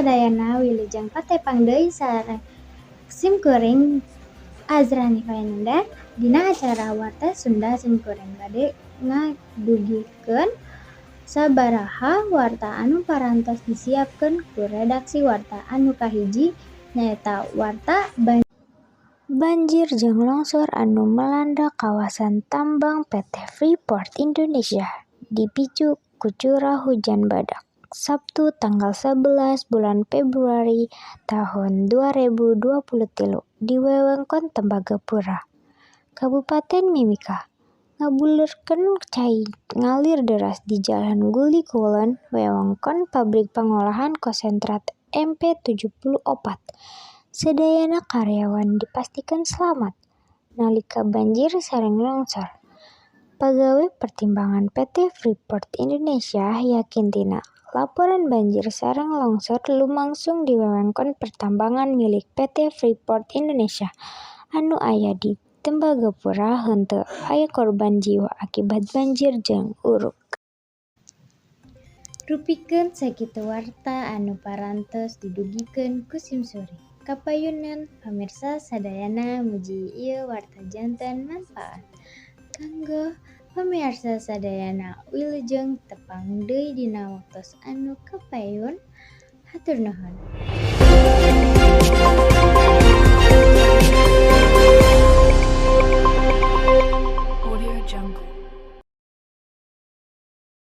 sadayana, wilujeng patepang deui sareng simkuring Azra Nifayananda dina acara Warta Sunda. Simkuring bade ngadugikeun sabaraha warta anu parantos disiapkeun ku redaksi. Warta anu kahiji nyaeta warta banjir jeung longsor anu melanda kawasan tambang PT Freeport Indonesia dipicu ku curah hujan badak Sabtu tanggal 11 bulan Februari tahun 2023 di wewengkon Tembagapura, Kabupaten Mimika, ngabuleurkeun cai ngalir deras di Jalan Guli Kulon, wewengkon pabrik pangolahan konsentrat MP74. Sadayana karyawan dipastikeun slamet nalika banjir sareng longsor. Pagawe pertambangan PT Freeport Indonesia yakin tina laporan banjir sareng longsor lumangsung di wewengkon pertambangan milik PT Freeport Indonesia anu aya di Tembagapura henteu aya korban jiwa akibat banjir jeung urug. Rupikeun sakitu warta anu parantos didugikeun ku simkuring. Kapayunnan pamirsa sadayana, mugi ieu warta janten manfaat kanggo pamiarsa sadayana. Wilujeng tepang deui dina waktos anu kapayun, hatur nuhun.